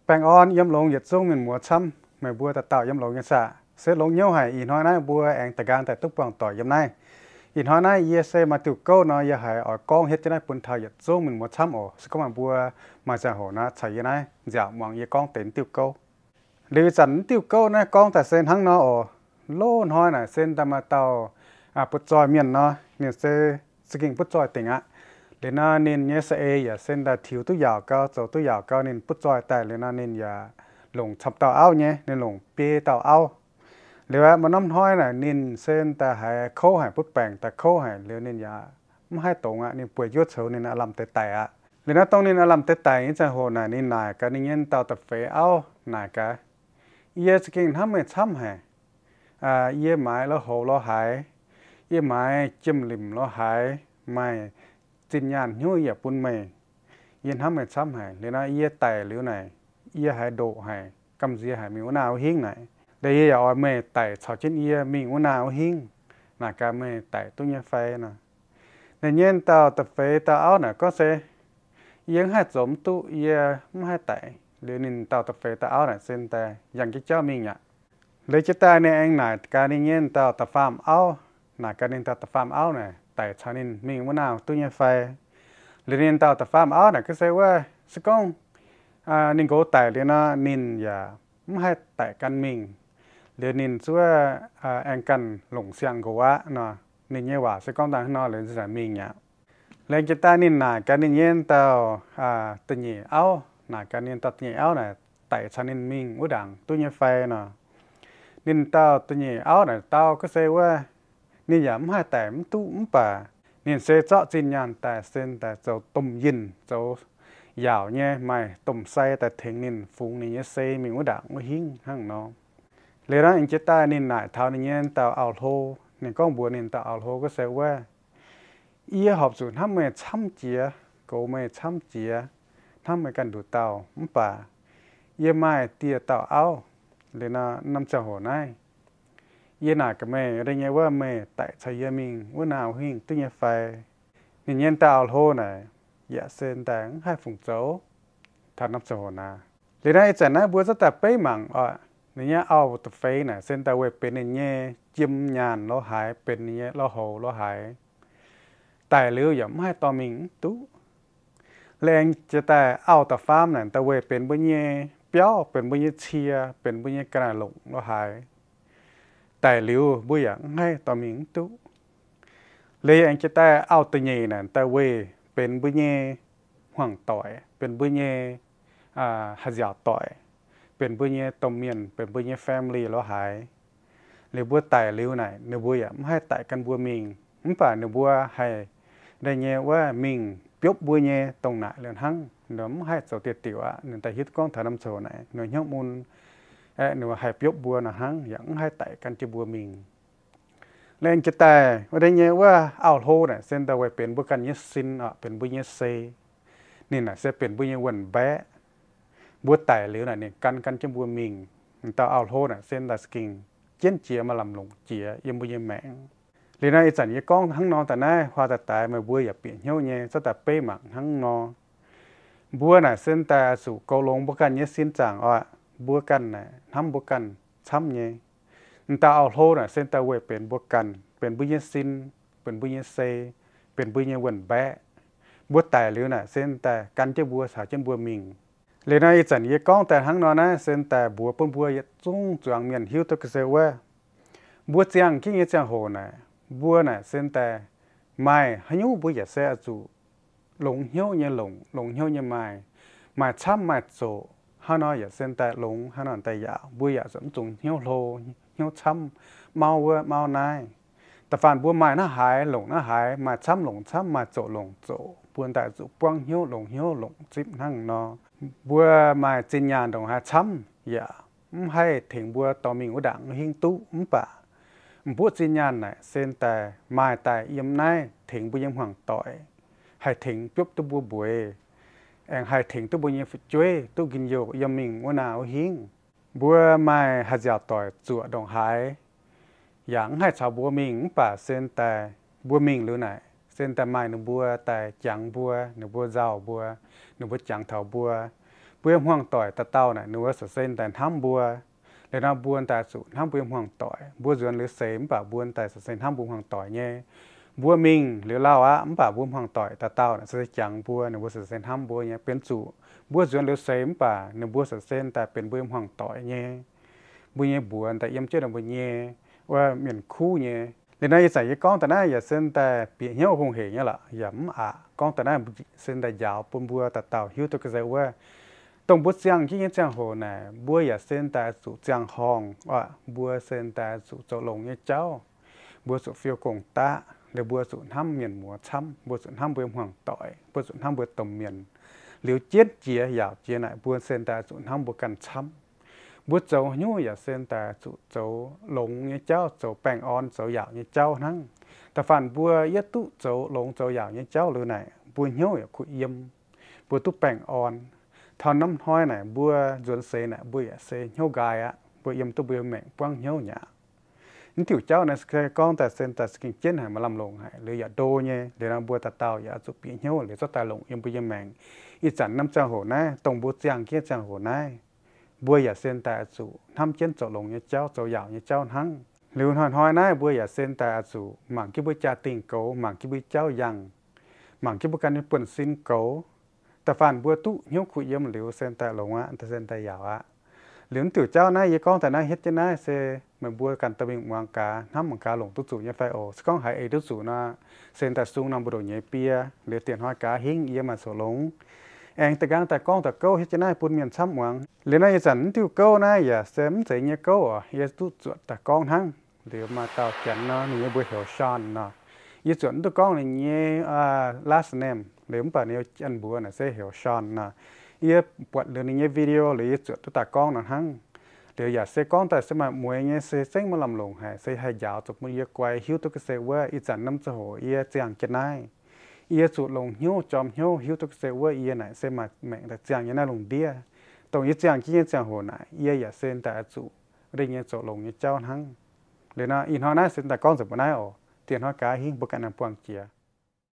Baengh orn yiem longx yietc zungv mienh muoz camv, meih mbuo dauh dauh yiem longx nyei saah? Se longx hnyouv haic. Ih hnoi naaiv mbuo aengx da'nqaang daaih duqv buangh doic yiem naaiv. Ih hnoi naaiv yie se maaih diuh gouv nor, yie haiz oix gorngv hietv jienv naaiv bun taux yietc zungv mienh muoz camv oc. Se gorngv meih mbuo maaih ziangh hoc nor, caux yie naaiv nziaauc muangx yie gorngv deix diuh gouv. Liuz ih zanc diuh gouv naaiv gorngv daaih se hnangv nor oc. Loz-hnoi naaic se daaih maaih dauh butv-zoih mienh nor, ninh se za'gengh butv-zoih dingc aqv. Liuz nor ninh nyei saeng-eix yaac se daaih tiux duqv yaauc gau, zoux duqv yaauc gau, ninh butv-zoih daaih. Liuz nor ninh yaac longc camv dauh auv nyei, ninh longc biei dauh auv. Liuz aqv, maaih norm hnoi naaic ninh se daaih haiz kouv haic, butv baengc daaih kouv haic, liuz ninh yaac mv haih dongz aqv, ninh bueix njuov coux ninh aav lamh deix daic aqv. Liuz naaiv dongh ninh aav lamh deix daic nyei ziangh hoc naaic, ninh naaic gaax ninh nyei dauh da'feix auv naaic gaax, Yie za'gengh hnamv meih camv haic. Yie maaiz la'houx lorz haaix, yie maaiz jiem-limc lorz haaix, maaih zinh nyaanh hnyouv yaac bun meih. Yie hnamv meih camv haic. Liuz nor yie daic liuz naaic, yie haiz ndoqc haic, gamh nziex haic mingh wuov naaiv wuov hingv naaic. Liuz yie yaac oix meih daic caux jienv yie mingh wuov naaiv wuov hingv. Naaic gaax meih daic duqv nyei fai nor. Ninh nyei dauh da'feix dauh auv naaic gorngv se, Yie mv haih zoux mv duqv, yie mv haih daic. Liuz ninh dauh da'feix dauh auv naaic se daaih yangh jienv jauv mingh aqv. Liuz jiez daaih ninh aengx naaic gaax ninh nyei dauh da'faam auv, naaic gaax ninh dauh da'faam auv naaic daic caux ninh mingh wuov naaiv duqv nyei fai. Liuz ninh dauh da'faam auv naaic gorngv se wuov, se gorngv ninh nqox daic liuz nor, ninh yaac mv haih daic gan mingh. Liuz ninh zuov aengx ganh longc siang-nqox aqv nor. Ninh nyei waac se gorngv daaih hnangv nor liuz ninh ziouc mingh aqv. Laengz jiez daaih ninh naaic gaax ninh nyei dauh da'nyeic auv, naaic gaax ninh dauh da'nyeic auv naaic daic caux ninh mingh wuov ndaangc duqv nyei fai nor. Ninh dauh da'nyeic auv naaic dau gorngv se wuov, ninh yaac mv haih daic mv duqv mv baac ninh se zorqv zinh nyaanh daaih se daaih zoux domh yinh, zoux yaauc nyei maaih domh sai daaih tengx ninh fungx ninh nyei sei mingh wuov ndaangc wuov hingv hnangv nor. Liuz nor aengx jiez daaih ninh naaic taux ninh nyei dauh auv-hlo, ninh gorngv mbuox ninh dauh auv-hlo gorngv se wuov, Yie horpc zuqc hnamv meih camv jiex, goux meih camv jiex, hnamv meih ganh nduqc dauh mv baac yie maaih dieh dauh auv. Liuz nor norm ziangh hoc naaiv yie naaic gaax meih wuov deix nyei wuov, meih daic caux yie mingh wuov naaiv hingh duqv nyei fai? Ninh nyei dauh auv-hlo naaic yaac se daaih mv haih fungc zoux taux norm ziangh hoc naaiv. Liuz naaiv ih zanc naaiv mbuo zorqv daaih beiv mangc oc, ninh nyei auv da'feix naaic se daaih weih benx ninh nyei jiem nyaanh lorz haaix, benx ninh nyei lorz houx lorz haaix, daic liuz yaac mv haih dorh mingh mv duqv. Laengz jiez daaih auv da'faam naaic daaih weih benx mbuo nyei biauv, benx mbuo nyei cie, benx mbuo nyei ga'naaiv-longc lorz haaix, daic liuz mbuo yaac mv haih dorh mingh mv duqv. Liuz aengx jiez daaih auv da'nyeic naaic daaih weih benx mbuo nyei hmuangv-doic, benx mbuo nyei haih nziaauc doic, benx mbuo nyei domh mienh, benx mbuo nyei family lorz haaix. Liuz mbuo daic liuz naaic ninh mbuo yaac mv haih daic gan mbuo mingh, mv baac ninh mbuo haih deix nyei wuov mingh biopv mbuo nyei dongh naaic liuz hnangv. Ninh mv haih zoux dieh diuc aqv. Ninh daaih hiuv duqv gorngv taux norm ziangh hoc naaic ninh hnyouv mun aeqv, ninh haih biopv mbuo nor hnangv, yaac mv haih daic gan jienv mbuo mingh. Laengz jiez daaih wuov deix nyei wuov auv-hlo naaic se daaih weih benx mbuo ganh nyei sin oc, benx mbuo nyei sei. Ninh naaic se benx mbuo nyei wuonh mbaeqv. Mbuo daic liuz naaic ninh gan gan jienv mbuo mingh. Dauh auv-hlo naaic se daaih za'gengh jienv jiex maaih lamh longc jiex yiem mbuo nyei maengc. Liuz naaiv ih zanc yie gorngv hnangv nor daaih naaiv, huaax daaih daaih meih mbuo yaac bieqc hnyouv nyei, zorqv daaih beiv mangc hnangv nor. Mbuo naaic se daaih zuqc goux longx mbuo ganh nyei sin zaangc oc. Mbuo ganh naaic hnamv mbuo ganh camv nyei. Dauh auv-hlo naaic se daaih weih benx mbuo ganh, benx mbuo nyei sin, benx mbuo nyei sei, benx mbuo nyei wuonh mbaeqv. Mbuo daic liuz naaic se daaih gan jienv mbuo, caux jienv mbuo mingh. Liuz naaiv ih zanc yie gorngv daaih hnangv nor naaiv se daaih mbuox bun mbuo yietc zungv zuangx mienh hiuv duqv ga'sie wuov, mbuo ziangh jienv nyei ziangh hoc naaic, mbuo naaic se daaih maaih haaix nyungc mbuo yaac se oix zuqc longx hnyouv nyei longc, longx hnyouv nyei maaih, maaih camv maaih zoqc. Hnangv nor yaac se daaih longx, hnangv nor daaih yaac mbuo yaac zuqc mv zuqc hnyouv hlo, hnyouv camv, mauv wuov mauv naaiv. Da'faanh mbuo maaih naaiv haaix longc naaiv haaix, maaih camv longc camv, maaih zoqc longc zoqc, mbuo daaih zuqc buangv hnyouv longx hnyouv longc zipv hnangv nor. Mbuo maaih zinh nyaanh ndongc haaix camv yaac mv haih tengx mbuo dorh mingh wuov ndaangc hingv duqv. Mv baac m'buoqv zinh nyaanh naaic se daaih maaih daaih yiem naaiv tengx mbuo nyei hmuangx-doic, haih tengx biopv duqv mbuo mbueiz, aengx haih tengx duqv mbuo nyei fu'jueiv duqv njien-youh yiem mingh wuov naaiv wuov hingv. Mbuo maaih haih nziaauc doic zuoqc ndongc haaix yaac mv haih caux mbuo mingh. Mv baac se daaih mbuo mingh liuz naaic se daaih maaih ninh mbuo daaih jangx mbuo, ninh mbuo nzauh mbuo, ninh mbuo jangx taux mbuo. Mbuo nyei hmuangx-doic dauh dauh naaic ninh mbuo caux se daaih hnamv mbuo. Liuz nor mbuo daaih zuqc hnamv mbuo nyei hmuangx-doic. Mbuo nzuonx liuz seix mv baac mbuo daaih caux se hnamv mbuo hmuangx-doic nyei. Mbuo mingh liuz lauh aqv, mv baac mbuo hmuangx-doic dauh dauh naaic caux se jangx mbuo, ninh mbuo caux se hnamv mbuo nyei. Benx zuqc mbuo nzuonx liuz seix mv baac ninh mbuo caux se daaih benx mbuo nyei hmuangx-doic nyei. Mbuo nyei mbuox daaih yiem jienv mbuo nyei wuov mienh kuv nyei. Liuz nor ih zanc yie gorngv daaih naaiv yaac se daaih bieqc hnyouv hungh heic nyei lorqc, yaac mv aqc. Gorngv daaih naaiv se daaih njaaux bun mbuo dauh dauh hiuv duqv ga'naaiv wuov, dongh mbuo ziangh jienv nyei ziangh hoc naaic, mbuo yaac se daaih zuqc ziangh horngh oc. Mbuo se daaih zuqc zoux longx nyei jauv. Mbuo zuqc fiou gong-daqv, liuz mbuo zuqc hnamv mienh muoz camv, mbuo zuqc hnamv mbuo hmuangx-doic, mbuo zuqc hnamv mbuo domh mienh. Liuz jienv jiex yaauc jiex naaic, mbuo se daaih zuqc hnamv mbuo ganh camv. Mbuo zoux hnyouv yaac se daaih zuqc zoux longx nyei jauv, zoux baengh orn, zoux yaauc nyei jauv hnangv. Da'faanh mbuo yietv duqv zoux longx zoux yaauc nyei jauv liuz naaic, mbuo hnyouv yaac kuh yiem, mbuo duqv baengh orn. Taux norm hnoi naaic mbuo nzuonx seix naaic mbuo yaac se hnyouv nqaai aqv, mbuo yiem duqv mbuo nyei maengc buangv hnyouv nyei aqv. Mv diuc jauv naaiv se gorngv daaih se daaih se gengh jienv haic, maaih lamh longc haic, liuz yaac ndo nyei. Liuz nor mbuo dauh dauh yaac zuqc bieqc hnyouv liuz zorqv daaih longc yiem mbuo nyei maengc. Ih zanc norm ziangh hoc naaiv, dongh mbuo ziangh jienv ziangh hoc naaiv, mbuo yaac se daaih zuqc hnamv jienv zoux longx nyei jauv, zoux yaauc nyei jauv hnangv. Liuz hnoi-hnoi naaiv mbuo yaac se daaih zuqc mangc jienv mbuo jaa-dingh goux, mangc jienv mbuo jauv yangh, mangc jienv mbuo ganh nyei buonv-sin goux. Da'faanh mbuo duqv hnyouv kuh yiem liuz se daaih longx aqv, se daaih yaauc aqv. Liuz mv diuc jauv naaiv yie gorngv daaih naaiv hietv jienv naaiv se meih mbuo ganh dorh mingh muangx gaax, hnamv mangc gaax longc duqv zuqc nyei fai oc. Se gorngv haiz eix duqv zuqc nor, se daaih sung norm mbu'ndongx nyei biei, liuz dieh hnoi gaax hingv yie maaih zoux longx aengx da'nqaang daaih gorngv daaih gouv hietv jienv naaiv bun mienh camv muangx. Liuz naaiv ih zanc mv diuh gouv naaiv yaac se mv zeiz nyei gouv oc, yie duqv zuotc daaih gorngv hnangv. Liuz maaih dauh janx nor, ninh nyei mbuox heuc Sean nor. Yie zuotc mv duqv gorngv ninh nyei last name liuz, mv baac ninh nyei janx mbuox naaic se heuc Sean nor. Yie buatc liuz ninh nyei video liuz yie zuotc duqv daaih gorngv nor hnangv. Liuz yaac se gorngv daaih se maaih mueiz nyei se zengv maaih lamh longc haic, se haih njaaux zuqc bun yie guai hiuv duqv ga'sie wuov ih zanc norm ziangh hoc yie ziangh jienv naaiv. Yie zuqc longc hnyouv jorm hnyouv hiuv duqv ga'sie wuov yie naaic se maaih maengc daaih ziangh nyei naaiv lungh ndiev. Dongh yie ziangh jienv nyei ziangh hoc naaic, yie yaac se daaih zuqc lingh nyei zoux longx nyei jauv hnangv. Liuz nor ih hnoi naaiv se daaih gorngv nzengc mbuo naaiv oc. Dieh hnoi gaax hingv mbuo ganh naaiv buangh jiex.